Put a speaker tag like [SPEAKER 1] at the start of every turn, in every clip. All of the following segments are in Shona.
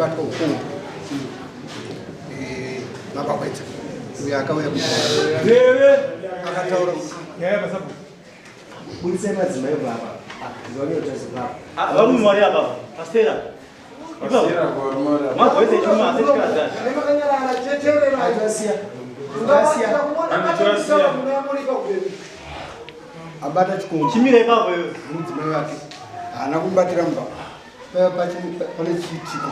[SPEAKER 1] akabatwa ukoo eh, mapakwedza uyo akauya akataura
[SPEAKER 2] Budisai madzimai baba. Ah,
[SPEAKER 3] varume vari apa pasera
[SPEAKER 1] Abata chikomba.
[SPEAKER 3] Chimira ipapo iwe.
[SPEAKER 1] Mudzimai wake haana kumubatira mumba. Pane chiitiko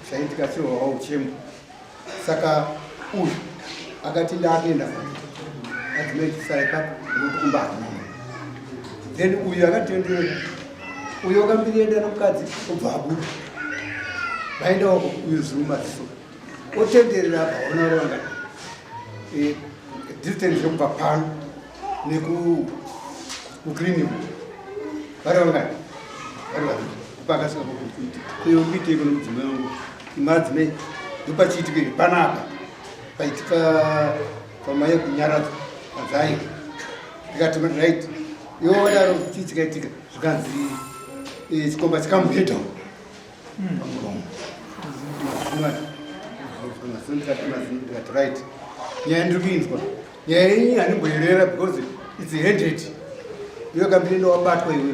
[SPEAKER 1] chaitika chehwawa uchemo. Saka uyu akati ndakuenda madzimai chisara ipapo nekuti kumba hakuna. Then uyu akatendera uyu wakambirienda nomukadzi obva abuda. Vaenda wako uyu zviri mumaziso. Otenderera apa ona ronda. Eh, distance yekubva pano neku kuclinic vari vangani vari vaviri kupakasvika kuti kuyo kuitei kuno mudzimai wangu imadzimai ndopachiitika iri panapa paitika pamai kunyaradzwa padzai ndikati right iwo wadaro chii chikaitika zvikanzi eh, chikomba chikamuheta pamuromo ndikati right nyaya ndiri kuinzwa nyaya yenyu handimboirera because its headed iwe kambiri ndowabatwa iwe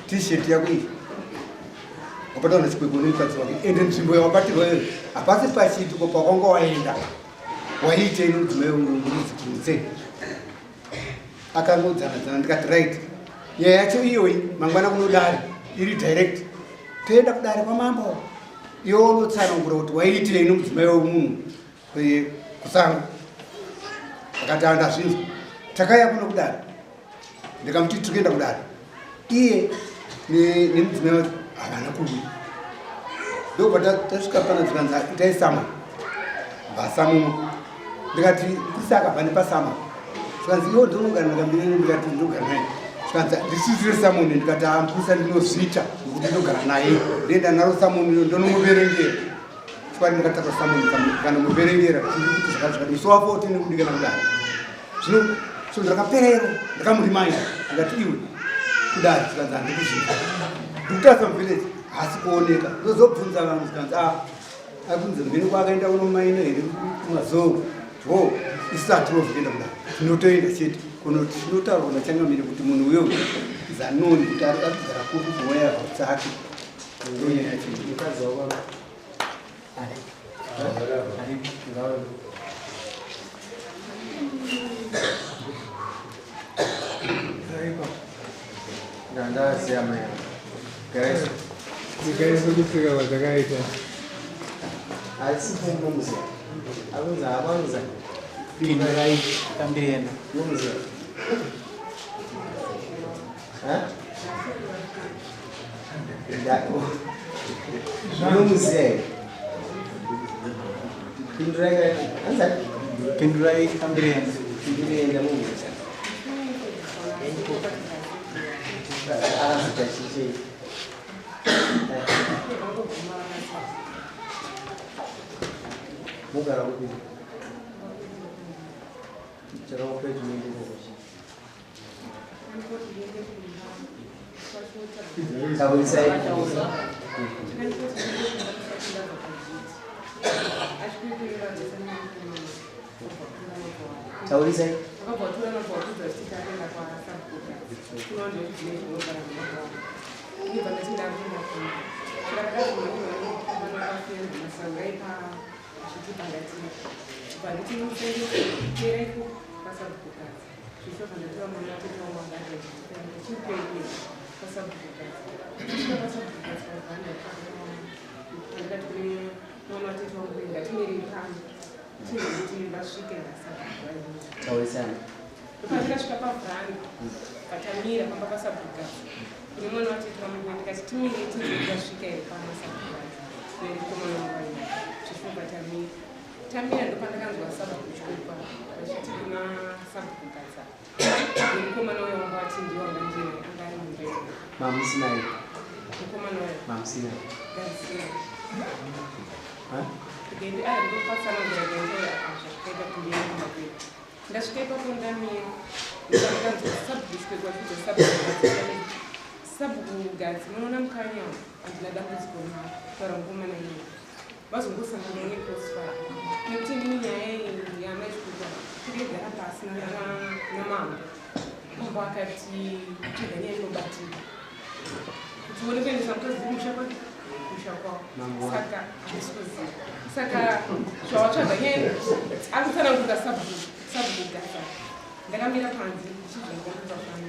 [SPEAKER 1] t-shirt yako iyi wabatwa nechikwekwe nemukadzi wake ende nzvimbo yawabatirwa iyo hapasi pachiitiko pakwanga waenda waiitei nomudzimai ungurudzikunze akangodzana dzana ndikati right nyaya yacho iyoyi mangwana kunodare iri direct toenda kudare kwamambo iwe unotsanangura kuti waiitei nomudzimai wemunhu kusango akati andazvinzwa takauya kuno kudare ndikamuti tiri kuenda kudare iye nemudzimai wacho havana kuuya ndobva tasvika pana zvikanzi itai sama vasamumo ndikati kusaka bva nepasama zvikanzi iwo ndinogara ndikambirene ndikati ndinogara naye zvikanzi ndisisire samoni ndikati ambusa ndinozviita nokuti ndinogara naye ndoenda naro samoni ndonomuverengera Chokwadi ndakataka samoni ndikanomuverengera kuti zvakati zvakati musi wa 14 kudikana kudai zvino so ndakaperero ndakamurimaya ndikati iwe kudai zvikanzi handikuzvita ndikutarisa muvillage haasi kuoneka ndozobvunza vanhu zvikanzi a ah, akunzi mheni kwaakaenda kunomaina here kumazoo ho isu hatirovi kuenda kudai tinotoenda chete kunoti tinotaurwa nachangamire kuti munhu uyo zanoni kuti ari kugara kupi kuwaya tsake ndonyaya yacho
[SPEAKER 2] mukadzi wako Ndandasiya mai. Guys.
[SPEAKER 4] Ndikaisa kusvika kwadzakaita.
[SPEAKER 2] Asi kumumza. Akunza abanza.
[SPEAKER 5] Pindurai tambirena.
[SPEAKER 2] Mumza. Ha?
[SPEAKER 5] Pindurai tambirena.
[SPEAKER 2] Mugara kupi? Chakakupa chimwe Taurisai. Taurisana.
[SPEAKER 6] Pandakasvika pavhuranda patamira pamba pasabhugazi kune mwana watete wangu ndikati timire tinzwe tasvika here pano sabhugazi nemukomana wangu tisvika patamira Tamira ndopandakanzwa sabhuku chikukwa vachiti kuna sabhuku Gadza nemukomana uyo wanga wati ndiwo anga ndine anga ari mumba
[SPEAKER 2] Mamusinai.
[SPEAKER 6] Mukomana uyo.
[SPEAKER 2] Mamusinai.
[SPEAKER 6] Gadzira. Ndikaenda ah ndopatsanangura ndikaenda zvakaita kuti ndiende kumba kwedu. Ndasvika ipapo ndamira. Ndakanzwa sabhuku chikukwa vachiti sabhuku Gadza. Sabhuku Gadza munoona mukanya handina dambudziko navo kutaura mukomana iye. Vazongosangana necrossfire nekuti inini nyaya iyi yamaikuta takaigara pasi namambo. Mambo akati tsvaga nyaya inobatika kuti uone kuendesa mukadzi kumusha kwake, kumusha kwavo. Saka handisi kuziva, saka zvawatsvaga nyaya akutsanangura sabhuku. Ndakamira panze ndichizvangopafana,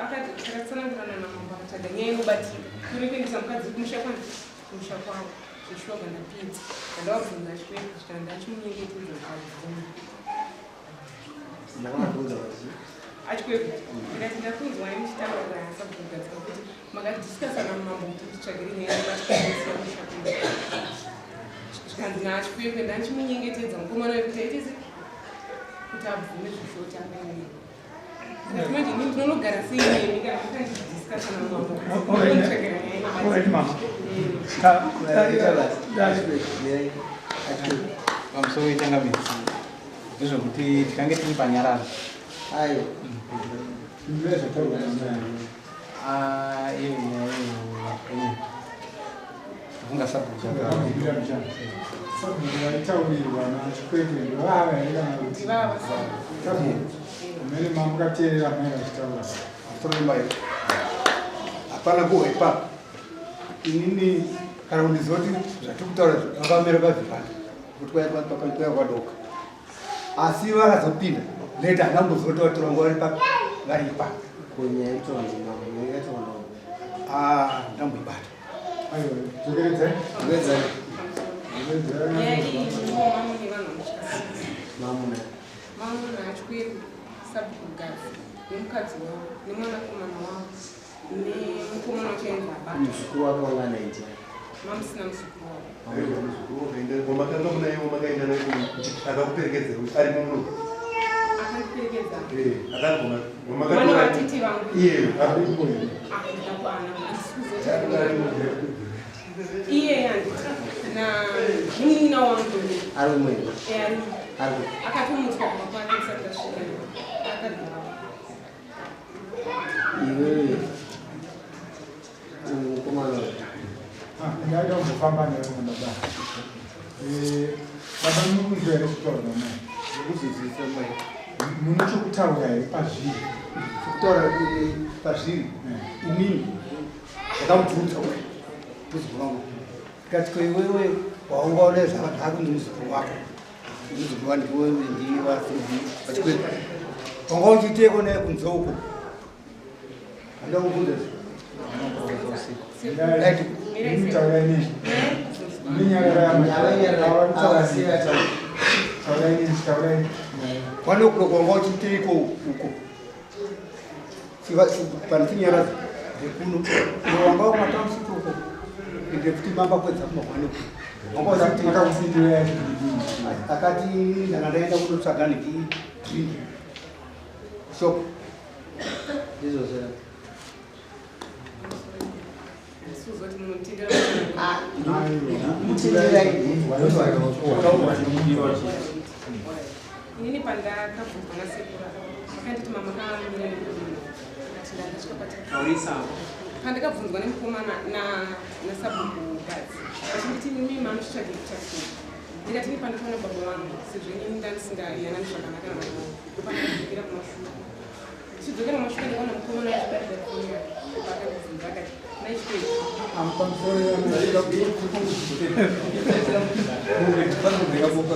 [SPEAKER 6] akatsanangurana namambo, akatsvaga nyaya inobatika uone kuendesa mukadzi kumusha kwake, kumusha kwavo. Zvishoga ndapinza, ndandavabvunza chikwekwe, zvikanzi ndachimunyengetedza ukabvuma.
[SPEAKER 2] Ndakavabvunza kuti
[SPEAKER 6] Achikwekwe, ndikati ndakunzwai muchitaura sabhukugadzika kuti makadiscussa namambo kuti titsvagire nyaya inobatika kumusha kwedu. Zvikanzi naachikwekwe ndachimunyengetedza mukomana wekuti aite sei kuti abvume zvishoti akaenda. Ndikati manje inini ndinonogara sei nemi kana makandidiscussa namambo tsvagira nyaya
[SPEAKER 5] Alright,
[SPEAKER 6] inobatika?
[SPEAKER 5] mama.
[SPEAKER 2] Mirai. Achikwekwe.
[SPEAKER 5] Pamusoro wechangamire, ndezvekuti tikange tiri panyararo.
[SPEAKER 2] Aiwa.
[SPEAKER 4] Pindura zvataurwa namai.
[SPEAKER 5] Ah, iyo nyaya iyo ndafunga sabhuku.
[SPEAKER 4] Zvakabvira muchana. Sabhuku vaitaurirwa naChikwekwe ndovava here kana kuti?
[SPEAKER 6] Ndivava.
[SPEAKER 4] Sabhuku mene mamukateerera mai vachitaura?
[SPEAKER 1] Pamusoro, hapana kuwa ipapo. Inini kana kundizoti zvatiri kutaura vakamira pavhiranda kuti kwaya kwadoka, asi vakazopinda late. Handambozoti vatora nguva vari papi, vari ipapo.
[SPEAKER 2] Kunyaya itowanzi mambo nyaya.
[SPEAKER 1] Ah, ndamboibata.
[SPEAKER 4] Aiwa, dzokeredzai.
[SPEAKER 2] Dzokeredzai.
[SPEAKER 6] Nyaya iyi mamune vanhu vanosvika 6.
[SPEAKER 2] Mamuna.
[SPEAKER 6] Mamuna achikwekwe, sabhuku Gazi nemukadzi wavo nemwanakomana wavo nemukomana wachaenza abatwa.
[SPEAKER 2] Muzukuru wake wanga naiti?
[SPEAKER 6] Mamusina muzukuru wavo.
[SPEAKER 7] Aiwa, muzukuru wakaenda wamakanga munaye, wamakaenda naye akakuperekedza ari muno?
[SPEAKER 6] Akandiperekedza.
[SPEAKER 7] Akagona.
[SPEAKER 6] Mwana watete vangu.
[SPEAKER 7] Iye.
[SPEAKER 4] Aripo here?
[SPEAKER 6] Handina, iye handiti na munin'ina wangu.
[SPEAKER 2] Ari umwe?
[SPEAKER 6] Eh, ari.
[SPEAKER 2] Ari.
[SPEAKER 6] Akatomutswa kumba kwake tisati tasvika, akagara.
[SPEAKER 2] Iwewe, mukomana.
[SPEAKER 4] Ndaida kumbofamba newe, baba. Baba, mukunzwa here kutaura namai?
[SPEAKER 1] Kuzozivisa mai.
[SPEAKER 4] Mune chokutaura here pazviri?
[SPEAKER 1] Kutaura pazviri, inini ndakamubvunza uyu muzukuru wangu, ndikati ko iwewe waungaone zvakunzi muzukuru wako, muzukuru wandiwe ndivachikwekwe, wanga uchiiteko naye kunze uko? Handakubvunza.
[SPEAKER 4] Taurai neni. Minyarara. Taurai neni, taurai.
[SPEAKER 1] Wanokulo wanga uchiiteiko uko panitinyaradzo ndekuno wanga kumatausiti uko, ende futi mamba kwedza kumahwane wanga uchiitei?
[SPEAKER 4] Akakupindurai?
[SPEAKER 1] Akati ndanga ndaenda kundotsvaga neki drink shop.
[SPEAKER 2] Ndizvozvo.
[SPEAKER 6] Suzoti munotendera?
[SPEAKER 2] Mutenderai.
[SPEAKER 6] Inini pandakabvunzwa nasekura, akanditi mama kamira nemurume, akati ndandasvika patatu. Pandakabvunzwa nemukomana nasabhuku Gadzi vachinditi mimi mamuchitsvage kuchakura, ndikati ini pandakaona baba vangu, sezvo inini ndandisingayanani zvakanaka nababa vangu, ndopandakadzokera kumashure. Ndichidzokera kumashure ndakaona mukomana achibatidza foni yake, paakandibvunza akati maichikwei.
[SPEAKER 4] Pamusoro,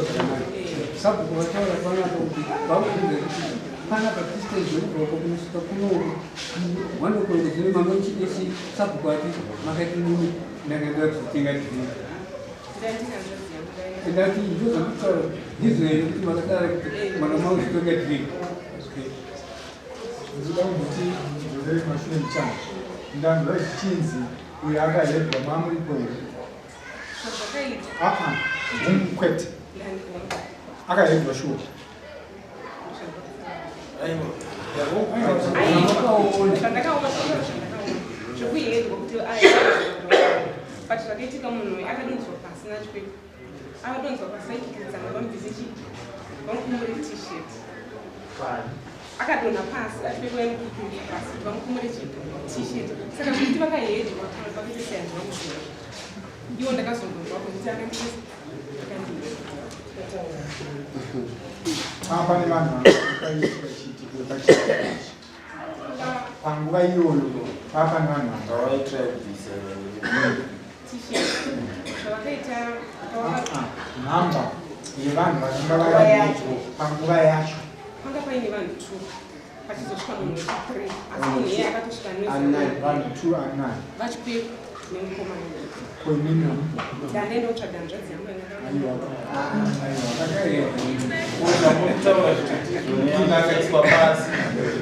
[SPEAKER 4] zvakanaka, sabhuku vataura panapa kuti vakuudza kuti panapa distance yekubva uko kunosvika kunoku wanokongodzere mama chidesi. Sabhuku ati makaiti mimi ndakaenda kuzotenga drink.
[SPEAKER 6] Ndandinhanzvadzi yangu dai.
[SPEAKER 4] Ndati ndo zvakutaura ndizvo here kuti makadara kuti mwana mauchitenga drink? Ndinoda kumboti dzokere kumashure muchana. Ndanzwa zvichinzi uyo akahedwa, mamuripo here?
[SPEAKER 6] Zvazvakaita.
[SPEAKER 4] Aa, hungu, kwete.
[SPEAKER 6] Ndandibona.
[SPEAKER 4] Akahedwa shuwa?
[SPEAKER 6] Zvandakaona, zvandakaona zvekuhedwa kuti, but zvakaitika, munhu uyu akadonzwa pasi nachikwekwe, akadonzwa pasi aikikiridzana, vamubvise chii, vamukumure T-shirt. Akadonha pasi, achikwekwe aimukikiridza pasi kuti vamukumure chii, T-shirt. Saka zvekuti vakahedwa kana pakaita sehanzva kuziva. Iwo ndakazongonzwa kuti akandisa akandii.
[SPEAKER 8] Papa nevanhu vangaitika chiitiko pachiitiko ichi. Panguva iyoyo papa nevanhu vanga
[SPEAKER 6] Zvavakaita
[SPEAKER 8] nhamba yevanhu vakanga varipo panguva yacho.
[SPEAKER 6] Panga paine vanhu 2 pachizosvika munhu wechi3, asi munhu iye akatosvika
[SPEAKER 8] Vanhu 2 anani?
[SPEAKER 6] Vachikwekwe nemukomana.
[SPEAKER 8] Kwemini?
[SPEAKER 6] Ndandaenda kutsvaga hanzvadzi yangu.
[SPEAKER 8] Aiwa, aiwa.
[SPEAKER 9] Kutaura zvekuti akaiswa pasi,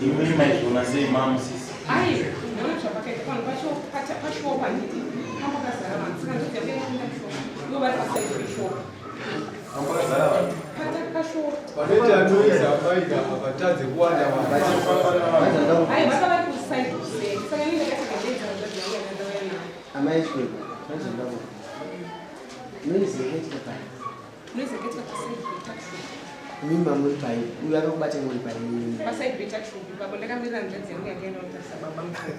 [SPEAKER 9] imwe maizviona sei mamusisi?
[SPEAKER 6] Ai, ndaona zvapakaita panhu pacho pashopu, handiti? Pambakazara vanhu, saka hanzvadzi yangu yakapinda mushopu, ivo vari pasaidi peshopu.
[SPEAKER 9] Pambakazara vanhu?
[SPEAKER 6] Pashopu.
[SPEAKER 10] Vanoita noise apaika havatadze kuwanda vanhu.
[SPEAKER 6] Ai, vanga vari kusaidi kuseri, saka ini ndakati ndandaidza hanzvadzi yangu yakandauya nayo.
[SPEAKER 2] Amai Chikwekwe, vanzvandavo noise yakaitika pai?
[SPEAKER 6] Noise yakaitika pasaidi petuckshop.
[SPEAKER 2] Mimba muri pai? Uyu akakubata muri pai?
[SPEAKER 6] Pasaidi petuckshop ipapo, ndakamirira hanzvadzi yangu yakaenda kutarisa baba mukuru.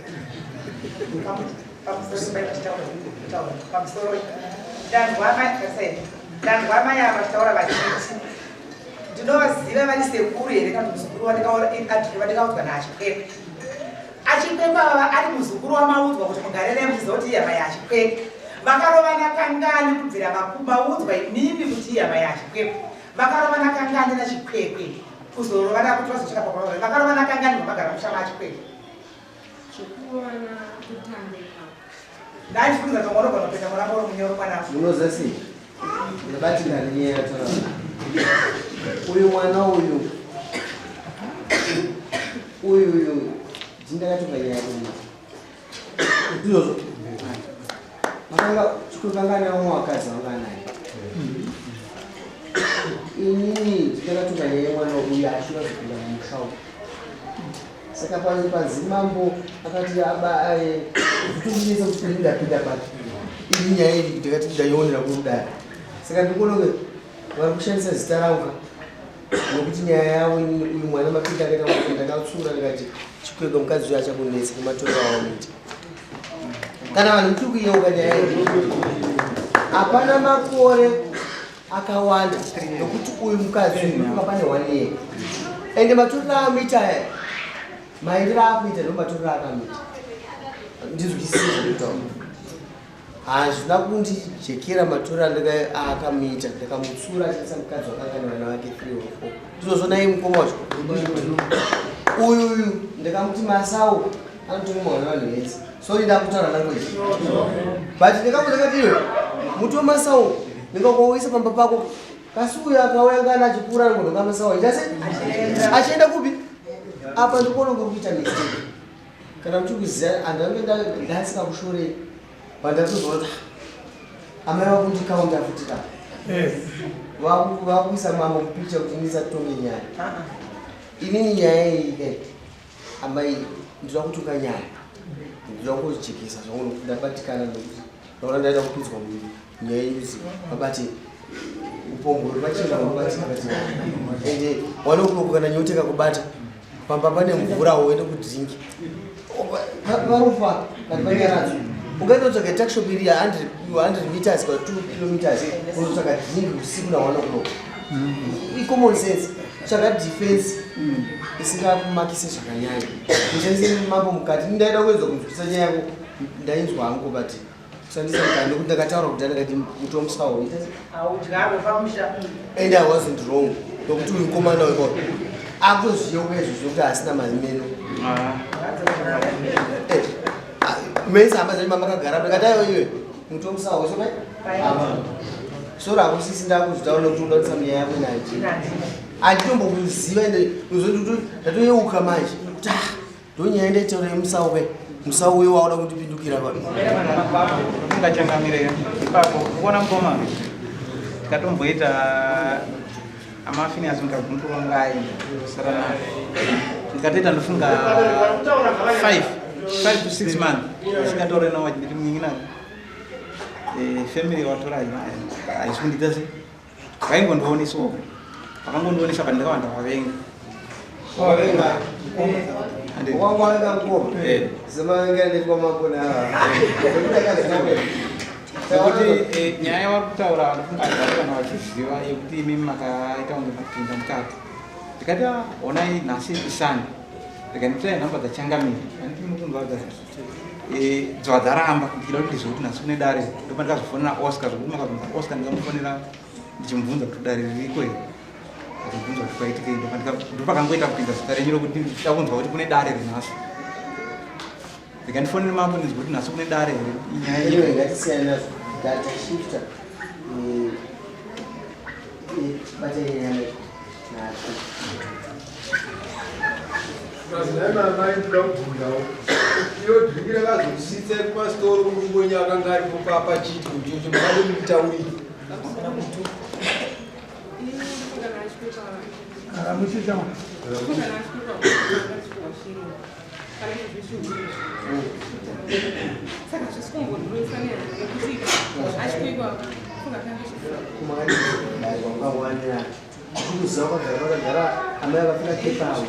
[SPEAKER 11] Pamusoro paitaura, pamusoro, ndanzwa mai, ndanzwa mai ava vachitaura vachiti ndinovaziva vari sekuru here kana muzukuru vandikaudzwa naachikwekwe. Achikwekwe ava ari muzukuru wamaudzwa kuti mugare naye muchiziva kuti ihama yachikwekwe. Vakarovana kangani kubvira maudzwa imimi kuti ihama yachikwekwe? Vakarovana kangani nachikwekwe kuzorovana kuti vazosvika pakurovana? Vakarovana kangani vamagara musha machikwekwe?
[SPEAKER 6] Zvekurovana kutanga ipapo.
[SPEAKER 11] Ndachifunza tongonogona kupinda mwana uri munyoro mwanangu.
[SPEAKER 2] Munoziva sei ndabatikana nenyaya yataura uyu mwana uyu uyu uyu Ndindakatonga nyaya yako ndizvozvo. Makanga chikukanga naumwe wakadzi wanga naye. Inini ndakatonga nyaya yemwana uyu achida kuzopinda mumusha umu, saka pazimambo akati kutokunetsa kuti ini ndapinda papi. Ini nyaya iyi ndakati ndaionera kurudare, saka ndikuona kunge vari kushandisa zita rangu ka, nokuti nyaya yavo inini uyu mwana mapinda akaita kuti ndakatsura ndikati Chikwekwe mukadzi uyu achakunetsa nematorero awaunoita. Kana vanhu muchiri kuyeuka nyaya iyi, hapana makore akawanda nokuti uyu mukadzi uyu ndofunga pane one year, ende matorero aamuita aya, maendero aakuita ndo matorero aakamuita. Ndinzwisise zvekutaura, hazvina kundijekera matorero aakamuita. Ndakamutsura achiisa mukadzi wakanga nevana vake 3 or 4. Ndizvozvo naye mukoma wacho uyu uyu ndakamuti masau anotonga mwana vanhu vese. Sorry, ndakutaura language, but ndakamuti, ndakati iwe muti wemasau ndingakauisa pamba pako, kasi uyu akauya ngana achipfuura anongonhonga masau aita se achienda kupi? Apa ndikuona kuri kuita mistake. Kana muchikuziva andange ndasikakushorei, pandatozoona kuti amai vakundikaunda futi ka vakuisa mambo mupicha kuti ndisatonge nyaya. Inini nyaya iyi kai, amai, ndinoda kutuka nyaya, ndinoda kujekesa zvangu ndabatikana nokuti ndaona ndaida kupinzwa munyaya yekuti vabate upombwe pachena, vabate ende 1 o'clock kana nyota ikakubata pamba pane mvura uende kudhiringi varufa kati panyaradzo ukaenda kutsvaga tuckshop iri 100 meters kwa 2 kilometers unotsvaga drink usiku na 1 o'clock? Icommon sense. Tsvaga defense isingakumakise zvakanyanya, ushandise mambo mukati. Ndaida kuedza kunzwisisa nyaya yako, ndainzwa hangu, but kushandisa mukati nekuti ndakataura kuti ndakati mutomusawo
[SPEAKER 11] Haudyarwe pamusha.
[SPEAKER 2] And I wasn't wrong, nokuti uyu mukomana weko akutozviyeuka izvozvo kuti asina mazimeno mese hama dzenyu mamakagara. Ndakati aiwa, iwe mutomusawo sopai soro hakusisi. Ndakuzvitaura nekuti unoda kuisa munyaya yako inaji handitombokuziva, ende ndatoyeuka manje kuti ah, ndonyaya ndaitaura yemusawo kai, musawo uyo wauda kundipindukira pa.
[SPEAKER 5] Ungachangamire ipapo kuona mukoma tikatomboita amafinias mukagumbuka ngai sara nayo ndikatoita ndofunga 5 to 6 months asingatore nawo achinditi munin'ina family watora haisi kundiita sei. Vaingondionesawo, vakangondionesa, but ndakawanda vavenga.
[SPEAKER 2] Wavenga wavenga mukoma semavenga ndetwa makona.
[SPEAKER 5] Nekuti eh, nyaya yavari kutaura ndofunga vari vanhu vachiziva yekuti imimi makaita kunge mapinda mukati. Ndikati ah, honai nhasi iSunday. Ndikanditirai nhamba dzachangamire. Anditi mukunzwa dza eh, dzva dzaramba ndichida kuti ndizive kuti nhasi kune dare. Ndopandikazofonera Oscar zvekuti makabvunza Oscar ndikamufonera ndichimubvunza kuti dare ririko here. Ndikabvunza kuti kwaitikei ndopakangoita kupinda zita renyu rokuti ndichida kunzwa kuti kune dare renhasi. Ndikandifonera mambo ndinzwe kuti nhasi kune dare here inyaya
[SPEAKER 2] Anyway, ngatisiyane nazvo. Data shifter. Eh, eh, bata nyaya nacho.
[SPEAKER 10] Mazai mamai ndoda kubvunzawo. Iyo dhiriki rakazokusitsa kumasitoro murume wenyu akanga aripo papa chiitiko ichocho makade mutaurire.
[SPEAKER 2] Kumakadai kuziva kwagara vakagara amai vakapfeka kepa avo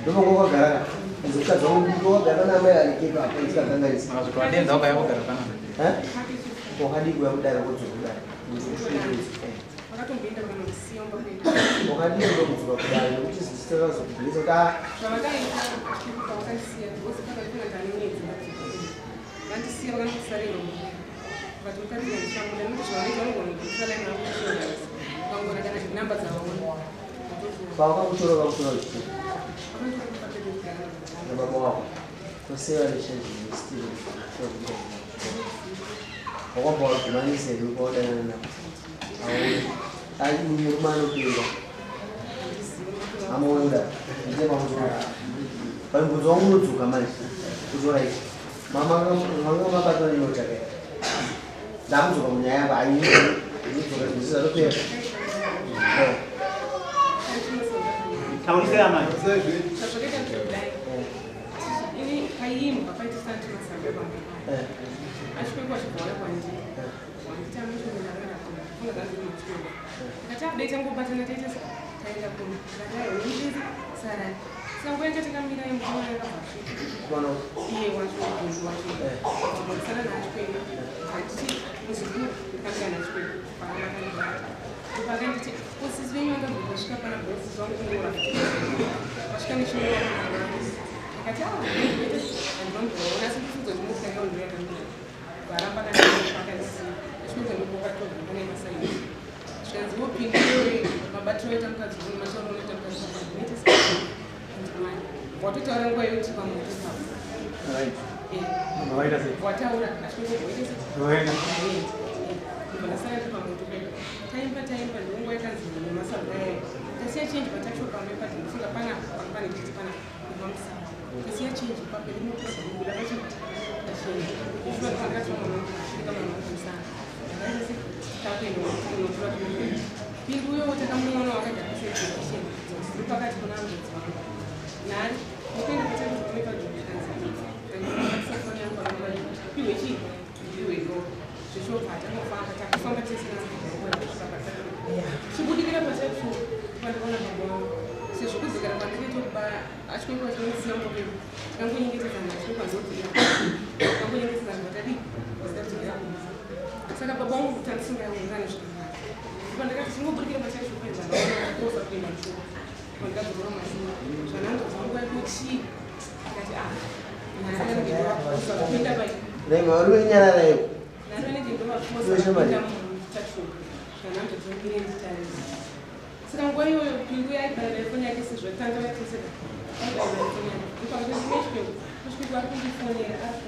[SPEAKER 2] ndopanga kwagara mukadzi wangu wakagara naamai vane kepa apo ndikakanganisa
[SPEAKER 5] Wadenza wakauya kugara panapa.
[SPEAKER 2] wakadii kuya kudare kodzoka kudare
[SPEAKER 6] Vakatomboenda vakanondisiya mumba kwedu.
[SPEAKER 2] wakadii kudzoka kudare nekuti zvisitazokubhilisa kuti ah
[SPEAKER 6] Zvavakaita pavakandisiya because pakandifuna ndane mwedzi ndadzoka. Vandisiya vakandisarira murume. Vakati mukadzi handichamuda nekuti zvavanoita vanogona kutora line rangu kushonganisa. Vakangoona kana namba dzavaona.
[SPEAKER 2] pavakakutora vakakutora uchii
[SPEAKER 6] Vakanditora papedu kugara
[SPEAKER 2] nababa wako koseva nechazvistiri wakwamba wadhumanisa here kwawadanana navo aone murume anopenga amaonda ndite pamusoro pamubvunzo wangu unodzoka manje kuzorai mama manga mabatwa nenyota kai ndakudzoka munyaya yako ainodzoka zvinozizatopera
[SPEAKER 3] Taurisai amai.
[SPEAKER 6] Zvazvakaita ndezvekudai. Ini paiimbwa paita santimasanga pamba paya. Achipekwa achibva kwandiri. Wanditi amachondarara kuno. Funga dzanzi machikoro. Ndikati abeta ngobatana taita se taenda kuno. Ndikati ayo ndinzi sarani. Saka nguva yanga takamira yemukomana yakabva asvika. Iye wacho mubvunzi wacho. Sara naAchikwekwe. Ndikati muzukuru ndikamira naAchikwekwe. Pakanaka Ndopakanditi usisi venyu vangabva vasvika pana bosisi vangu kunyora. Vasvika nechinyora. Ndikati ah andinoona asi ndifunza kuti motikari yangu ndiyo yakamira. Varamba kana pakandisiya. Achipedza ndokuvakatorwa pane masaidi. Zvikanzi wopinda iwe mabatiro oita mukadzi uno matauro unoita mukadzi uno unoita sei? Ndimai. Watotaura nguva yekuti pamoto ipapo.
[SPEAKER 8] Right.
[SPEAKER 6] Eh.
[SPEAKER 8] Vaita sei?
[SPEAKER 6] Wataura achipedza waita sei?
[SPEAKER 8] Vaenda.
[SPEAKER 6] Ndasara ndiri pamoto pedu. Taimba taimba ndonguva yakanzi nemasabhuku aya. Tasiya chenji patacho pamwe pati ndifunga pana pane chiti pana pamusara. Tasiya chenji papo ndinokuza kubuda pachi pachenji. Ndishuwa ndakati mwana wangu kusvika mwana wangu musana. Ndakaita se takuenda kunotora kunoenda. Pindu uyo takamuona wakagara sechechi. Dziri pakati kuna mudzi wangu. Nani ndikuenda patatu kune padhuku kanzi. Ndakasafoni yangu piwe chii? Piwe go. Zvichobva tangofamba takufamba tese chibudikira patatu pandikaona baba wangu sezvo kudzokera kwandiri tokuba achikwenguva chinondisiya mumba pedu tikangonyengetedzana achikwanzodzokera tikangonyengetedzana vatadii vasitadzokera kumba saka baba wangu kuti andisingawirirani zvakanaka pandakati chingobudikira patatu paizvanakosa kuenda mushuwa pandikadzokera mumashure zvananzodza nguva yekuchii ndikati ah kupinda pai
[SPEAKER 2] Rema uri wenyarara iwe.
[SPEAKER 6] Saka nguva iyoyo pingu yaibhaira ifoni yake sezvo tanga vateseka aibaira ifoni yake ndopakatochikwekwe kuchikwekwe ari kundifonera ari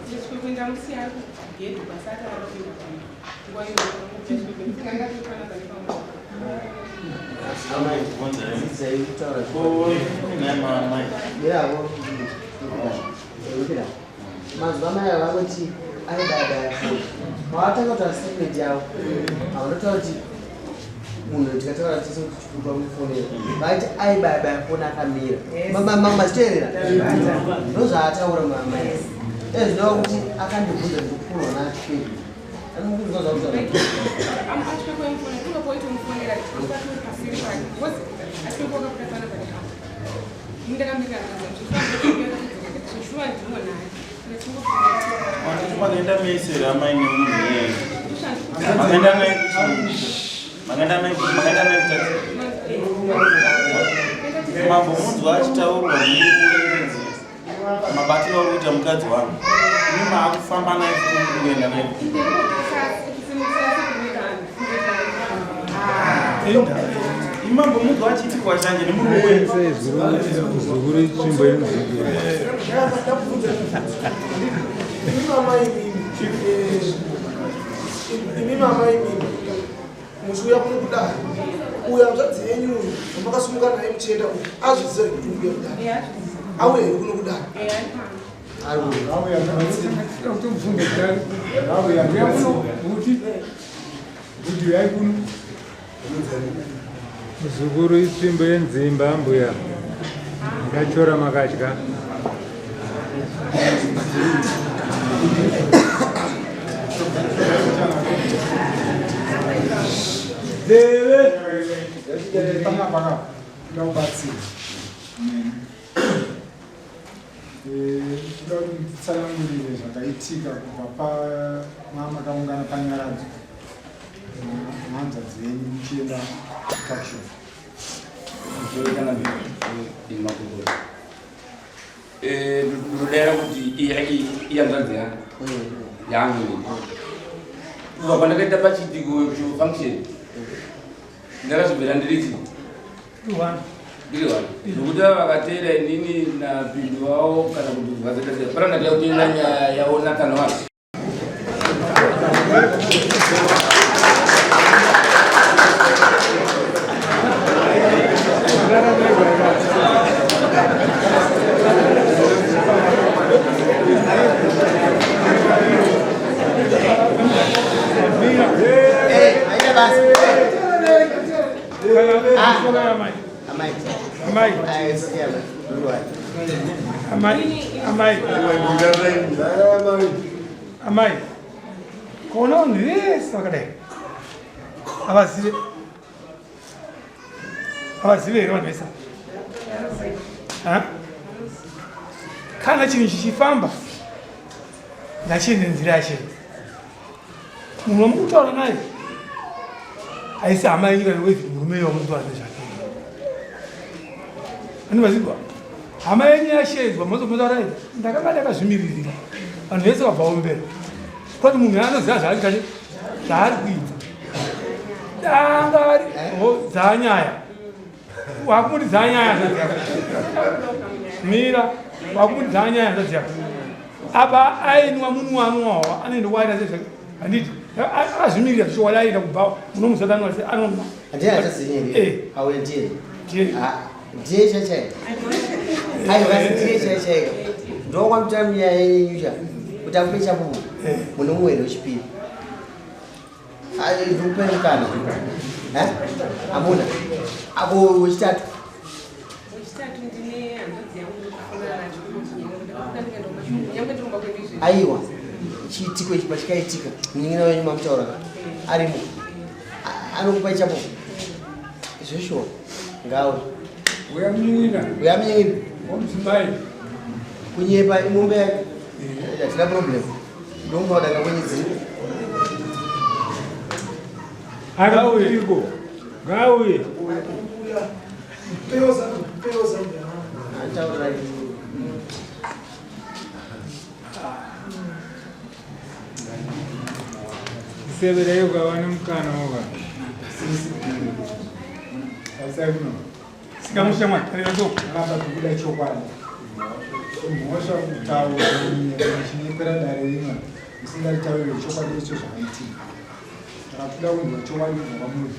[SPEAKER 6] chikwekwe ndamusiya ari kugedhi basa akaramba kuenda pano nguva iyoyo chikwekwe ndingangatofanana pane pamwe.
[SPEAKER 2] Amai, dzidzai kutaura. Miravo. Miravo. Mazuva amai ava vanoti aibaya foni. Pavatanga kutaura statement yavo, havanotaura kuti munhu tikataura tese kuti chikupa mufonera. Vaiti aibaya foni akamira. Mazviteerera? Ndozvaataura mama. Ezvinova kuti akandibvunza ndikupfurwa naAchikwekwe. Anokubvunza zvakutaura.
[SPEAKER 6] Achikwekwe mufonera kunga poitomufonera pasiri pake because achikwekwe wakabuda pana pane apo ndakamirira zveshuwa ndinonaye.
[SPEAKER 9] Makaenda mese here amai nemunhu iyeye? Makaenda naye kuchii? Makaenda naye makaenda naye kutaxi? Mambo munzwa achitaurwa nemurenzi mabatiro auri kuita mukadzi wangu. Imi maakufamba naye futi kuenda naye. Imambo munzwa achiitirwa shanje nemurume wenyu.
[SPEAKER 10] Muzukuru itsvimbo yemuzukuru.
[SPEAKER 12] Imi mama imimi muchiuya kuno kudai uyo hanzvadzi yenyu uyu wamakasimuka naye muchienda uyu azviziva here kuti mukuya kudai auya here kuno kudai
[SPEAKER 10] Muzukuru itsvimbo yenzimba mbuya ndachora makadya.
[SPEAKER 8] Deve. Panapa ndakubatsira. Ndoda kuti mutitsanangurire zvakaitika kubva pamakaungana panyaradzo nehanzvadzi yenyu muchienda kutuckshop.
[SPEAKER 13] Ndinodaira kuti ihanzvadzi yangu yangu kubva pandakaita pachiitiko function ndakazobvira ndirichi ndiri one nokuti ava vakateera inini napindu wavo kana kuti vakaita pana ndakauya kuteera nyaya yavo Nathan wacho.
[SPEAKER 4] Amai, kuona vanhu vese vakadai havazive havazive here vanhu vese kana chinhu chichifamba ngachiende nzira yachena Munhu wamukutaura naye haisi hama yenyu kana wevi murume iye wamukutaura nezvake. Ani mazigwa hama yenyu yashedzwa mozomotaura ii ndakanga ndakazvimiririra vanhu vese vabva ombera kwati munhu anoziva zvaari kache zvaari kuita danga ari dzanyaya wakumuti dzanyaya hanzvadzi yako mira wakumuti dzanyaya hanzvadzi yako apa ainwa munwanwawa anoenda kwaita sezvake handiti akazvimirira zvichokwadi aienda kubva munomusatanwa se anonwa
[SPEAKER 2] ndiye chaichai aiwa ndiye chaichai ndokwamutira nyaya yenyu cha kuti akupe chapupu mune mumwe wechipiri Ndikupe mukana. Eh? Hamuna. Apo wechitatu.
[SPEAKER 6] Wechitatu ndine hanzvadzi yangu ndikufanana nacho nyangwe ndiri kwedu izvezvi.
[SPEAKER 2] Aiwa. Chiitiko ichi pachikaitika munin'ina wenyu mamutaura ka arimo. Anokupa ichapo. Zveshuwa. Ngawe.
[SPEAKER 4] Uya munin'ina.
[SPEAKER 2] Uya munin'ina.
[SPEAKER 4] Womudzimai.
[SPEAKER 2] Kunyepa imombe yake. Hatina problem. Ndomba wadaka kwenye dziri.
[SPEAKER 10] Ngauye. Ngauye. Sebera yoga wane mukana woga.
[SPEAKER 4] Sikamusha mwana, tarira cho.
[SPEAKER 8] Ramba kubuda chokwadi. Mhosva kutaura chinyepera dare rimwe musingaritaurire chokwadi icho zvakaitika. Saka toda kunzwa chokwadi kubva kwamuri.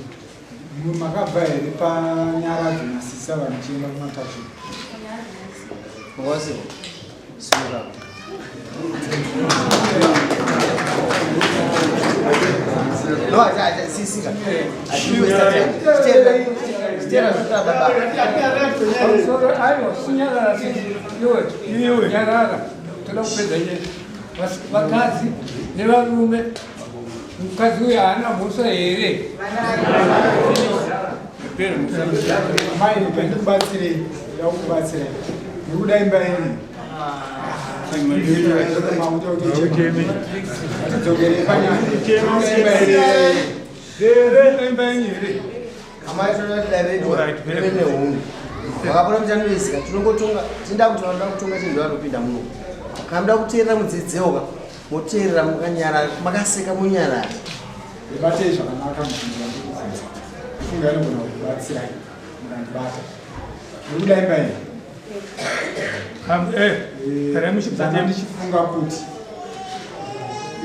[SPEAKER 8] Makabva here panyaradzo nasisa vanochienda kumatashu?
[SPEAKER 2] Ngozi. Simuka. No, sisika.
[SPEAKER 4] Iwe nyarara, toda kupedza nyaya. Vakadzi nevarume, mukadzi uyu haana mhosva here?
[SPEAKER 8] Mai, ndikubatsirei, ndakubatsirei. Nekuda imba yenyu.
[SPEAKER 2] Vakapona muchandoisika tinongotonga tinda kuti vanoda kutonga chinhu vanopinda muno. Kana muda kuteerera mudzidzewo ka moteerera makanyarara makaseka monyarara.
[SPEAKER 8] Ndibatei zvakanaka mubvunzo wandikubvunza. Funga inogona kukubatsirai mukandibata. Muri kuda imba iyi? Ndanga ndichifunga kuti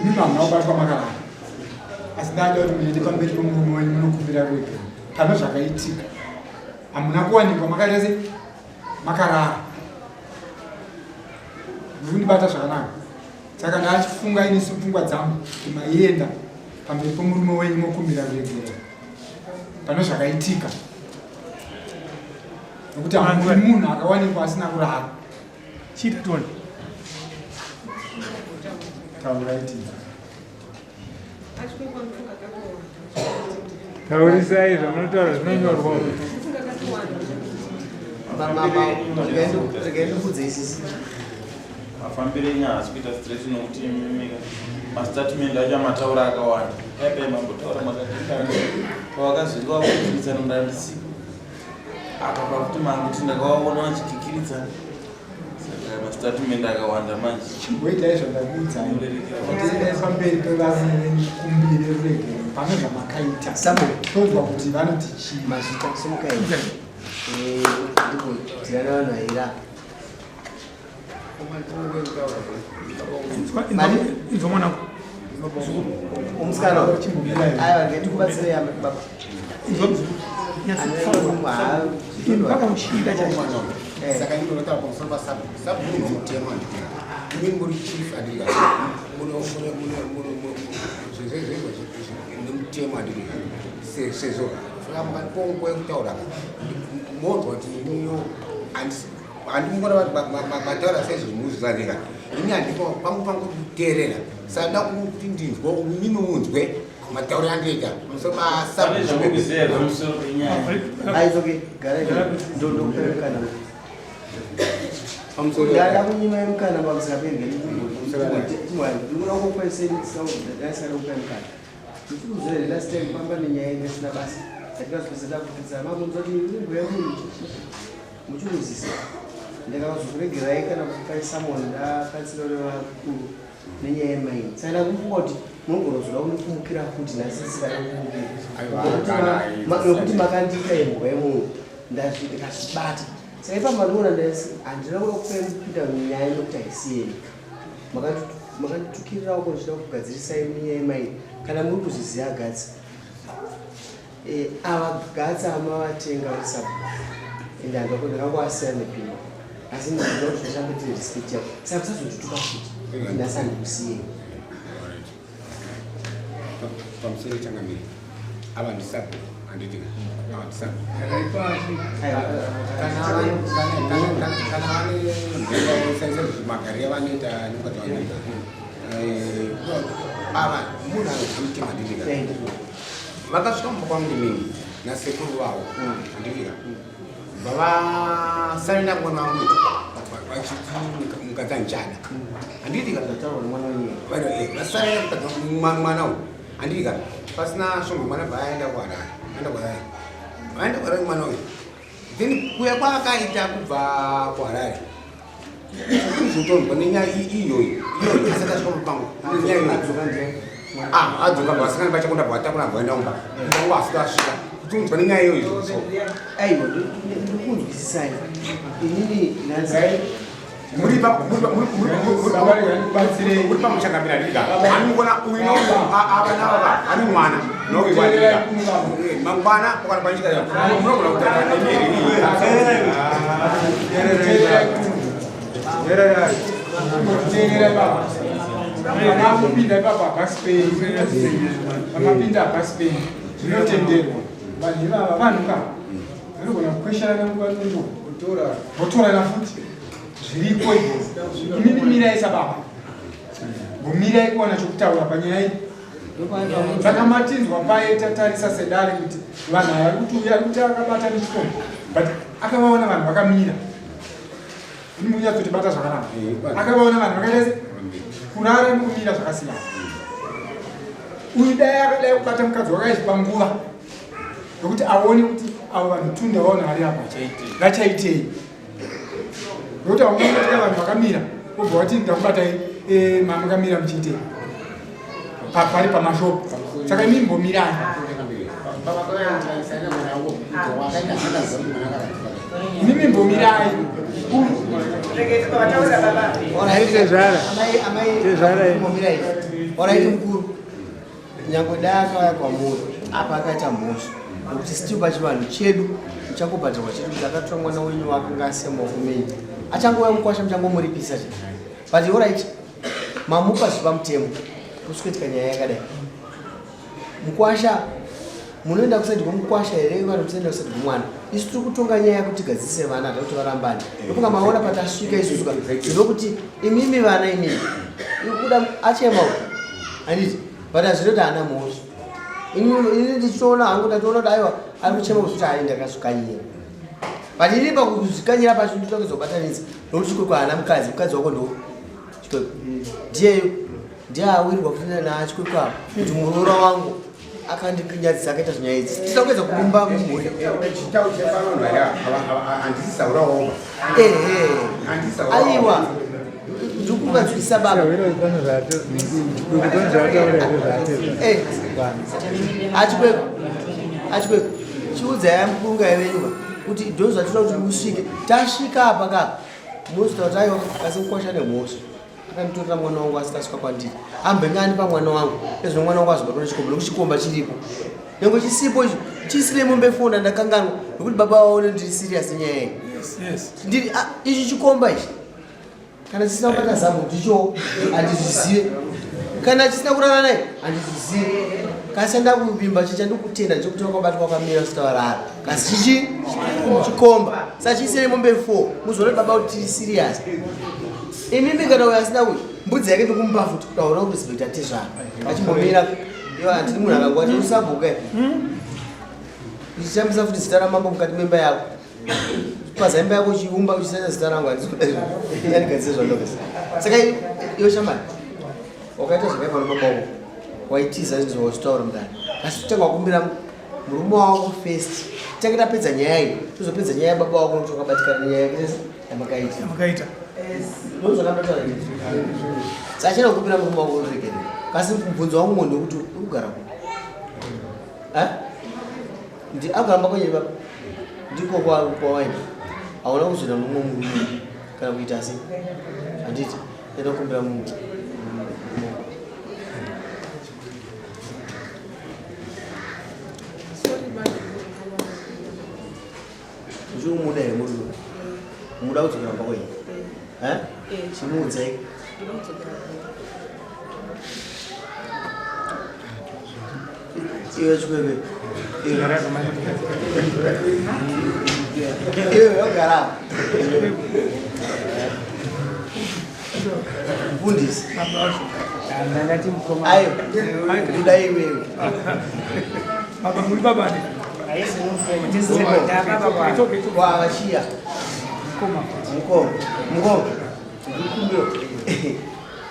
[SPEAKER 8] imi hamuna kubatwa makarara asi ndada kuti muende pamberi pemurume wenyu munokumbira ruregerero pane zvakaitika hamuna kuwanikwa makaita se makarara muri kundibata zvakanaka saka ndachifunga ini sepfungwa dzangu kuti maienda pamberi pemurume wenyu mokumbira ruregerero pane zvakaitika nokuti hamuri munhu akawanikwa asina kurara
[SPEAKER 14] chiita tione
[SPEAKER 8] taurai tinza
[SPEAKER 14] Taurisai zvamunotaura zvinonyorwa.
[SPEAKER 2] Regai ndikudze isisi.
[SPEAKER 9] Mafambiro enyu haasi kuita straight nokuti imimi mastatement acho amataura akawanda. Paipai mambotaura makatindana pavakazvika vakukwiridzana ndandisipo. Apa pakuti manguti ndakavaona vachikikiridzana. Saka mastatement akawanda manje.
[SPEAKER 8] Chimboitai zvandakuudzai. Tiendai pamberi pevarume venyu kumbire ruregerero pane zvamakaita. Tonzwa kuti vanoti chii.
[SPEAKER 2] Mazvita simukai. Eh, ndipo tirana vanhu vaira.
[SPEAKER 14] Inzwa mwanangu.
[SPEAKER 2] Umusikana. Aiwa, ngetikubatsirei baba.
[SPEAKER 14] Inzwa muzukuru. Mpaka ushinda chaiko.
[SPEAKER 15] Saka ini ndinotaura pamusoro pasabhuku. Sabhuku munhu womutemo handiti? Imi muri chief handiti? Muno muno muno muno zvezvezvezvo nemutemo handiti? Sezvo saka mukandipawo nguva yekutaura ka monzwa kuti iniyo handisi handimukona mataura saizvozvo muzvizanika ini handipo pangu pangu kuteerera saka nda kuti ndinzwe imimi munzwe matauro andoita pamusoro
[SPEAKER 9] Pane zvamukuziva here pamusoro penyaya?
[SPEAKER 2] Ah, it's okay. Gara ndokupa mukana. Ndada kunyima mukana pamusoro pengeni. Ndikuda kukupa seni ndisina kupa mukana. Ndikuziva here last time pamba nenyaya inge isina basa. Ndakazopedza ndakupedza makunzwa kuti imbwa yemunhu muchiruzisa. Ndakazokuregerai kana kupai summon ndakatsira nevakuru nenyaya yemaini. Saka ndakufunga kuti munogona kuzoda kundikumukira futi nhasi ndisingada kukumukira. Nokuti makandiita imbwa yemunhu ndakazvibata. Saka ipapo mandikuona handina kuda kupai kupinda munyaya nokuti haisiyeni. Makanditukirirawo ko ndichida kugadzirisai munyaya yemaini. Kana muri kuzviziva gatsi. Ava gatsi amavatenga vari sabhuku. Ende ndakangowasiya nepimo. Asi ndinoda kuti ndichambe tine respect yavo. Saka musazondituka futi. Nhasi handikusiyei.
[SPEAKER 15] Pamusoro changamire ava ndisabhuku handiti? Ava ndisabhuku. Kana vane mhemba magariro avanoita nemukadzi vanoita ava munhu anoziva mutemo handiti? Vakasvika mumba kwangu inini nasekuru vavo handiti? Vavasaina mwana wangu vachiti mukadzi andichada handiti? Vasaina mukadzi mwana uyu handiti? Pasina svondo mwana bva aenda kuHarare, aenda kuHarare, vaenda kuHarare mwana uyu. Then kuya kwaakaita kubva kuHarare kuzotonzwa nenyaya iyoyo iyoyo asati asvika mupango nenyaya iyoyo. Ah, adzoka vasikana vachakonda bvatakura bvaenda kumba wangu asati asvika kutonzwa nenyaya iyoyo so.
[SPEAKER 2] Aiwa, ndikunzwisisai. Inini nhasi
[SPEAKER 15] Muri pamuchangamira ndika anongona uyu ava navava ane mwana nouyu andika mangwana ukana panyika munogona kutaura nemiri.
[SPEAKER 8] Teerera baba. Vamapinda ipapo hapasi penyu. Vamapinda hapasi penyu. Zvinotenderwa. Vanhu ivava vanhu ka. Vanogona kukwesherana nguva nenguva. Votorana futi. Zviriko izvozvo. Imimi mirai sababa. Mbomirai kuwana chokutaura panyaya iyi. Saka matinzwa paye tatarisa sedare kuti vanhu ava vari kuti uyu ari kuti akabata nechikomba but akavaona vanhu vakamira. Imi munyatsotibata zvakanaka. Akavaona vanhu vakaita se kurara nekumira zvakasiyana. Uyu dai akadai kubata mukadzi wake achipa nguva yokuti aone kuti avo vanhu tunda vaona vari apa vachaitei. Nokuti haungangotika vanhu vakamira wobva wati ndakubatai eh, mamukamira muchiitei pari pamashopu saka imi mbomirai. Mimi mbomirai.
[SPEAKER 2] Oraiti mukuru nyangwe dai akauya kwamuri apa akaita mhosva nekuti still pachivanhu chedu muchangobhadharwa chedu kuti akatora mwana wenyu wakanga asiya mumaoko menyu achangouya mukwasha muchangomuripisa chete but orit mamupa zviri pamutemo kusikuitika nyaya yakadai Mukwasha munoenda kusaidi kwemukwasha here kana muchienda kusaidi kwemwana? Isu tiri kutonga nyaya yekuti tigadzise vana hata kuti varambane. Ndofunga maona patasvika isusu ka ndinokuti imimi vana imimi ikuda achema uyu handiti but hazvino kuti haana mhosva. Ini ndichitoona hangu ndatoona kuti aiwa ari kuchema kuti hai ndakazvikanyira. But ini pakuzvikanyira pacho ndinotoda kuzobatanidza nokuti chikwekwe haana mukadzi mukadzi wako ndo chikwekwe ndiyeyo Ndiye awirwa kufanana naAchikwekwe apa kuti muroora wangu akandinyadzisa akaita zvinyaya idzi. Tisa kuedza kuumba mhuri. Ehe. Aiwa. Ndikuvanzwisa baba. Eh. Achikwekwe. Achikwekwe. Chiudzai mukunga yenyu kuti ndozvatinoda kuti usvike. Tasvika apa ka. Munozotaura kuti aiwa kasi kukwasha nemhosva. Akanditorera mwana wangu asati asvika kwandiri. Ambenge andipa mwana wangu. Ezvo mwana wangu azobatwa nechikomba nekuti chikomba chiripo. Nyange chisipo ichi chisire mombe fona ndakanganwa nekuti baba vaone ndiri serious nyaya iyi.
[SPEAKER 14] Yes.
[SPEAKER 2] Ndiri ah, ichi chikomba ichi. Kana chisina kubata zamu ndicho handizvizive. Kana chisina kurara naye handizvizive. Kasi ndakuvimba chicha ndikutenda chekuti wakabatwa wakamira usati warara. Kasi chichi chikomba. Saka chisire mombe 4 muzoone baba kuti tiri serious. Imimi kana uyo asina uyu mbudzi yake ndikumupa futi kutaura kuti respect atezvara achimbomira iwe handidi munhu akangwati usabhuka uchitambisa futi zita ramambo mukati memba yako paza imba yako uchiumba uchisaisa zita rangu handiandigadzise zvandokasa saka iwe shamani wakaita zvakaipa nobaba wako waitiza zvinhu zvawachitaura mudare asi kutanga wakumbira murume wako first tange tapedza nyaya iyi tozopedza nyaya yababa wako nokuti wakabatikana nenyaya yamakaita
[SPEAKER 14] yamakaita
[SPEAKER 2] ndozvakandotaura sachena kukumbira murume wako unoregerera kasi mubvunzo wangu munhu wekuti uri kugara ku eh? ndi akuramba kwenye baba ndiko kwawaenda hauna kuzoenda nomumwe murume kana kuita sei handiti enda kukumbira munhu Uchikumuda here murume? Umuda kudzokera kumba kwenyu? Eh? Chimuudzai. Iwe chikwekwe. Iwe wagara. Mfundisi. Ayo, ndoda iwewe.
[SPEAKER 14] Baba muri baba ne.
[SPEAKER 2] Wavashiya. Mukoma. Mukoma. Ndikumbiro.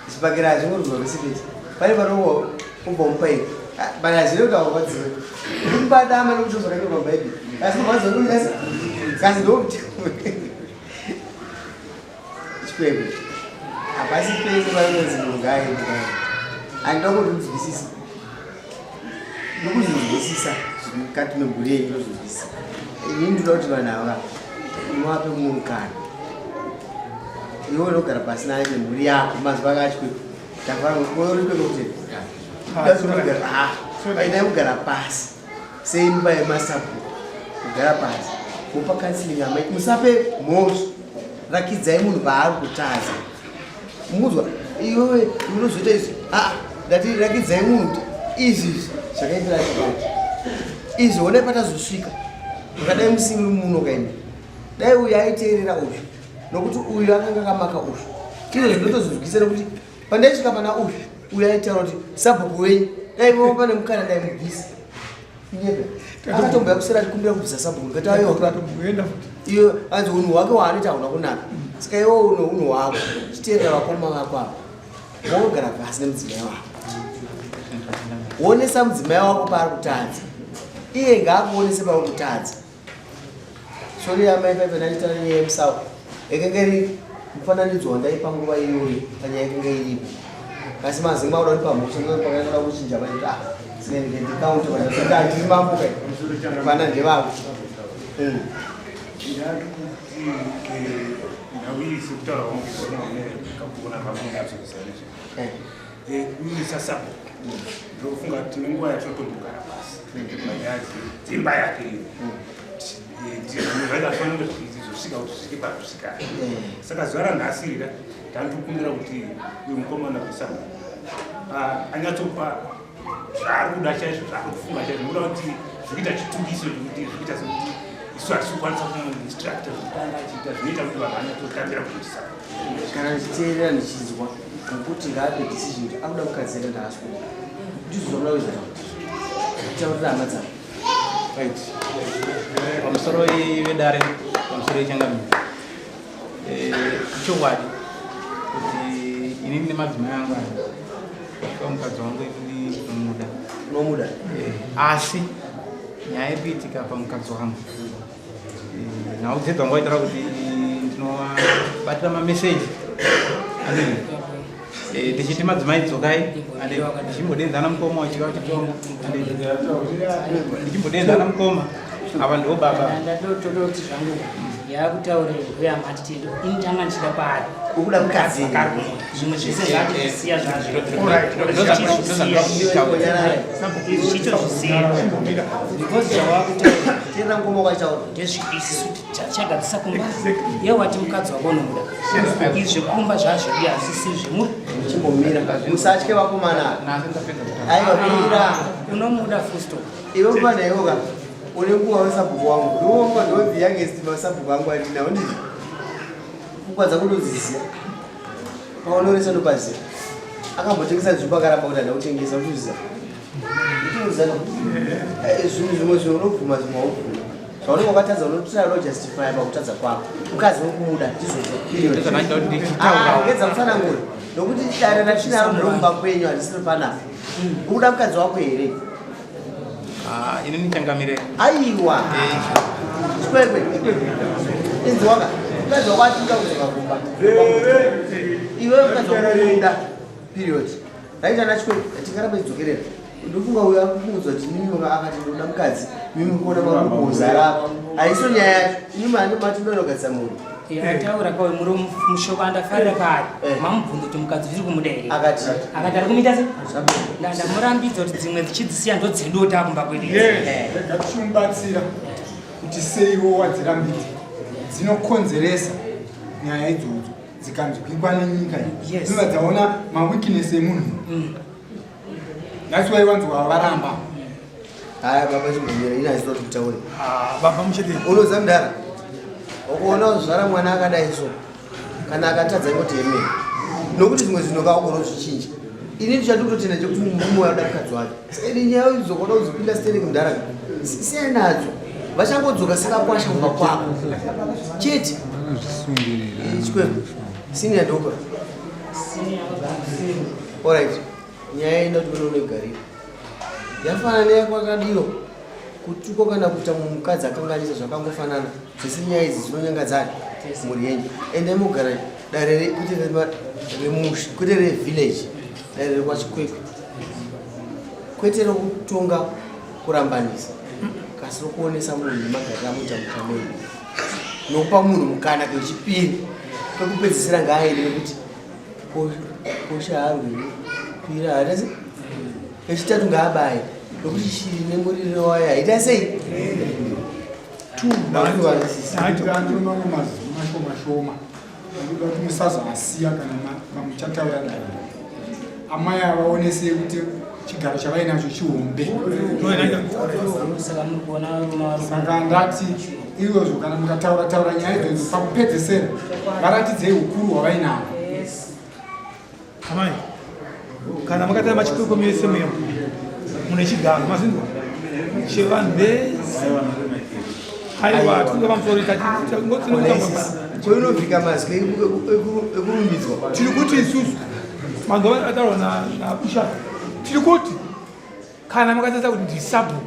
[SPEAKER 2] Zvibhakera hazvingoruzwa pese pese. Pane panowo ubva mupa iri. But hazvina kuti haurwadziwe. Kumupa dama nekuti zvakanyorwa muBhaibheri. Asi kurwadziwa ndokuita sei? Kasi ndokuti Chikwekwe. Hapasi pese panonzi munhu ngaaende kare. Handida kuti unzwisise. Ndokuzvinzwisisa zviri mukati memhuri yenyu ndozvinzwisisa. Ini ndinoda kuti vanhu ava muvape mumwe mukana. Iwe unogara pasi naye nemhuri yako mazuva aka achikwekwe. Tafara uri kwekwe kuti. Ndazogara kugara pasi. Seimba yemasabhuku kugara pasi kupa counseling amai musape mhosva rakidzai munhu paari kutadza muzwa iwewe unozoita izvi aa ndati rakidzai munhu kuti izvi izvi zvakaitira chikati izvi honai patazosvika mukadai musiri muno kaimi dai uyu aiteerera uyu nokuti uyu akanga akamaka uyu izvo zvinotozonzwisa nokuti pandaisvika pana uyu uyu aitaura kuti sabhuku wenyu dai vova pane mukana ndaimubvisa akatomboya kusera achikumbira kubvisa sabhuku ndikati ayo iyo anzi unhu hwake waanoita hauna kunaka. Saka iwe uno unhu hwako, chiteerera vakoma vako apa. Wogara pasi nemudzimai wako. Wonesa mudzimai wako paari kutadza. Iye ngaakuonese pauri kutadza. Sorry amai paipe ndachitaura nyaya yemusawo. Yakanga iri mufananidzo wandaipa nguva iyoyo panyaya yakanga iripo. Asi mazinga makuda kuti pamhosva ndo pakanga kuda kuchinja vaiti ah sinenge ndikaunte vanhu ndiri mambo kai. Vana ndevavo.
[SPEAKER 16] Nhau iyi sekutaura kwamukuona kamunyatsozana nezve sasabhuku ndofunga kuti nenguva yatinotombogara pasi panyaya dzemba yake iyo zvaikafanira zvosvika kuti zvisvike pazvisvika. Saka zuva ranhasi rira tanotokumbira kuti uyu mukomana wesabhuku anyatsopa zvaari kuda chaizvo, zvaari kufunga chaizvo, nokuda kuti zvikuita chitukiso chekuti zvikuita sekuti isu hatisi kukwanisa kumuinstructa zvekutanga achiita zvinoita kuti vanhu vanyatsotambira kuitisa.
[SPEAKER 2] Kana ndichiteerera ndichinzwa nokuti ngaape decision kuti akuda mukadzi here kana haasi kuda, ndizvo zvamuda kuita kutaurira hama dzako.
[SPEAKER 5] Right, pamusoro vedare, pamusoro yechangamire, ichokwadi kuti inini nemadzimai angu aya shuwa mukadzi wangu inini ndinomuda.
[SPEAKER 2] Unomuda?
[SPEAKER 5] Asi nyaya iri kuitika pamukadzi wangu, nhau dzedu dzanga waitaura kuti ndinovabatira mameseji andini ndichiti madzimai dzokai, ndichimbodenzana mukoma wachiva chitonga, ndichimbodenzana mukoma ava ndiwo baba.
[SPEAKER 17] Ndatototi zvangu yakutaurira huyamati ini tanga ndichida paari.
[SPEAKER 2] Ukuda mukadzi.
[SPEAKER 17] Zvimwe zvese zvatozvisiya zvazvo, zvichitozvisiya because zvawakutaura
[SPEAKER 2] Teerera mukoma kwaitaura.
[SPEAKER 17] Ndezviisisu chagadzisa kumba ye wati mukadzi wako unomuda, izvi zvekumba zvazvidi hazvisi zvemu.
[SPEAKER 2] Chimbomira, musatye vakomana. Aiwa, mira.
[SPEAKER 17] Unomuda fusto.
[SPEAKER 2] Iwe mfana iwoka une nguva wesabhuku wangu ndiwonga ndo the youngest masabhuku angu andinawo, ndizvo pfungwa dzako ndodziziva, paunoresa ndopaziva. Akambotengesa nzvimbo akaramba kuti handa kutengesa, uchiziva uchiuziva zvinhu zvimwe zvinhu unobvuma, zvimwe haubvuma. Zvaunenge wakatadza unotora unojustifya pakutadza kwako. Mukadzi wekumuda, ndizvozvo. Ngedza mutsanangura nokuti dare ratinaro nderokumba kwenyu, handisiri panapa. Ukuda mukadzi wako here?
[SPEAKER 5] Ah, inini changamire.
[SPEAKER 2] Aiwa, chikwekwe, inzwaka, mukadzi wako ati uda kudzoka kumba, iwe mukadzi wako unomuda, period. Right, ana chikwekwe, tingaramba chidzokerera. Ndofunga uyo akufungudzwa kuti mimi akati ndoda mukadzi, mimi kuona makuboza rapa haiso nyaya yacho. Inimi handi mati ndonogadzisa munhu.
[SPEAKER 17] Ataura kwawe muri mushoko andafarira paari mamubvunza kuti mukadzi zviri kumuda here?
[SPEAKER 2] Akati
[SPEAKER 17] Akati ari kumuita se ndamurambidza kuti dzimwe dzichidzisiya ndodzedu takumba kwedu.
[SPEAKER 8] Rega tichimubatsira kuti seiwo wadzirambidza dzinokonzeresa nyaya idzodzo dzikanzwikwa nenyika iyi, dzinobva dzaona maweakness emunhu. That's why wanzwa varamba.
[SPEAKER 2] Haya baba, chimbomira, ina hazvina kuti kutaure.
[SPEAKER 14] Baba muchete.
[SPEAKER 2] Unoziva mudhara, ukuona kuzvara mwana akadai so, kana akatadza ingoti hemeni, nokuti zvimwe zvinhu kaugona kuzvichinja. Ini ndichandikutotenda chekuti murume wayoda mukadzi wake. Saka ini nyaya idzokona kuzopinda stereki mudhara, siyai nadzo, vachangodzoka sekakwasha kumba kwako chete. Chikwekwe senior ndoka. Alright, nyaya inoda kuti unonegarira yafanana neyakwakadiro kutukwa kana kuita mukadzi akanganisa zvakangofanana. Dzese nyaya idzi dzinonyangadzana mhuri yenyu. Ende mugara dare kwete remusha, kwete revillage, dare rekwaChikwekwe, kwete rokutonga kurambanisa, kasi rokuonesa munhu nemagariro amuita musha menyu nokupa munhu mukana kechipiri kekupedzisira ngaaende nekuti kosha harwiri pira haita sei, kechitatu ngaabaye nokuti shiri nemuririro wayo haita sei.
[SPEAKER 8] Andiro mamwe mazwi mashoma shoma anoda kuti musazoasiya kana mamuchataura dare. Amai avaonesei kuti chigaro chavainacho chihombe.
[SPEAKER 17] Saka muri kuona varume
[SPEAKER 8] Saka ndati izvozvo kana mukataura taura nyaya idzodzo pakupedzesera varatidzei ukuru hwavainahwo.
[SPEAKER 14] Amai, kana makatara machikwekwe mese muya mune chigaro, mazinzwa chevanhu vese. Aiwa, tinoda pamusoro
[SPEAKER 2] koinovhika mazwi ekurumbidzwa.
[SPEAKER 14] Tiri kuti isusu manzwa ataurwa nabusha, tiri kuti kana makatarisa kuti ndisabhuku,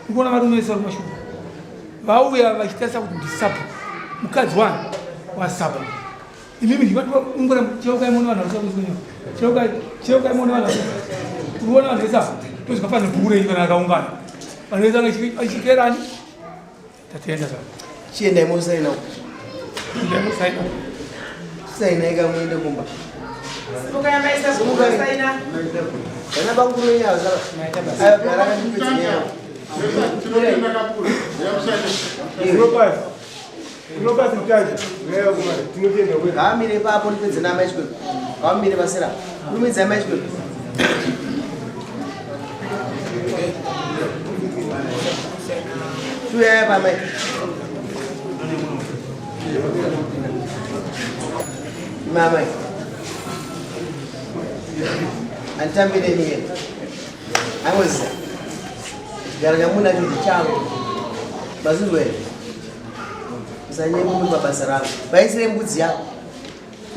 [SPEAKER 14] ndikuona varume vese vari kumashure vauya vachitarisa kuti ndisabhuku, mukadzi wani wasabhuku. Imimi ungona cheukai muone vanhu varisabhuku, cheukai, cheukai muone vanhu uriona vanhu vese ava tozvikafanira bhuku renyu kana akaungana vanhu vese vange vachiterani. Tatenda zvako.
[SPEAKER 2] Chiendai mosaina.
[SPEAKER 14] Endai mosaina.
[SPEAKER 2] Sainai kamuende kumba.
[SPEAKER 11] Simukai amai sabhuku saina.
[SPEAKER 2] Vana bakuru venyu ava sara. Ayo gara kandipedze nyaya. Ngaamire ipapo ndipedze naamai Chikwekwe. Ngaamire pasera. Kurumidzai mai Chikwekwe. Tuyai apa mai. Mama. Anditambire mie. Angoziva. Chigaro chamunacho ndichangu. Mazvinzwa here? Musanyepa muri pabasa rangu. Vaisire mbudzi yako.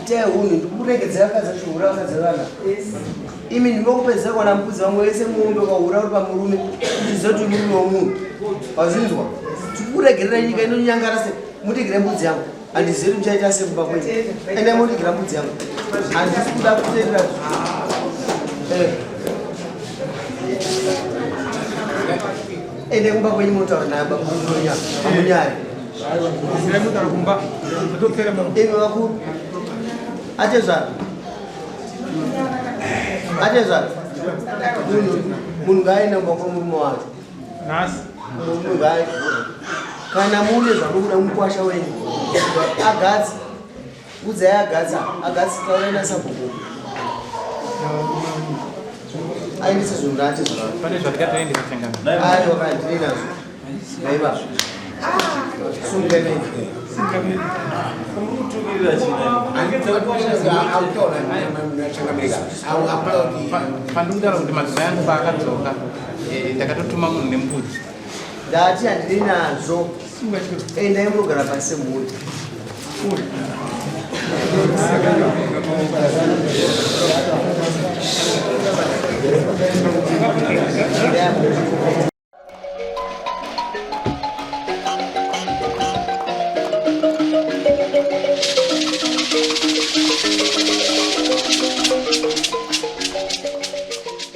[SPEAKER 2] Itai hunhu ndikuregedzera vakadzi vachihura vakadzi vevana. Imi ndinokupedzera kuwana mbudzi vamwe vese muombe ukahura uri pamurume uchiziva kuti murume wemunhu. Wazvinzwa? Tikukuregerera nyika inonyangara se mutigire mbudzi yangu. Handizivi kuti muchaita se kumba kwenyu. Endai motigira mbudzi yangu. Handisi kuda kuteerera. Eh. Endai kumba kwenyu motaura naye baba munonya. Hamunyari. Imi vakuru. Atezvara. Atezvara. Munhu ngaaende kumba kwemurume wake.
[SPEAKER 14] Nhasi.
[SPEAKER 2] Murume ngaaende. Kana mune zvamunoda mukwasha wenyu. Agadzi. Udzai agadza. Agadzi taurai nasabhuku. Aendese zvinhu naatezvara.
[SPEAKER 5] Pane zvatikatoendesa changamire.
[SPEAKER 2] Aiwa kana ndine nazvo. Naiva.
[SPEAKER 5] Pandikutaura kuti madzimai angu paakadzoka ndakatotuma munhu nembudzi.
[SPEAKER 2] Ndati handini nazvo. Endai munogara pasi semhuri. Yeah.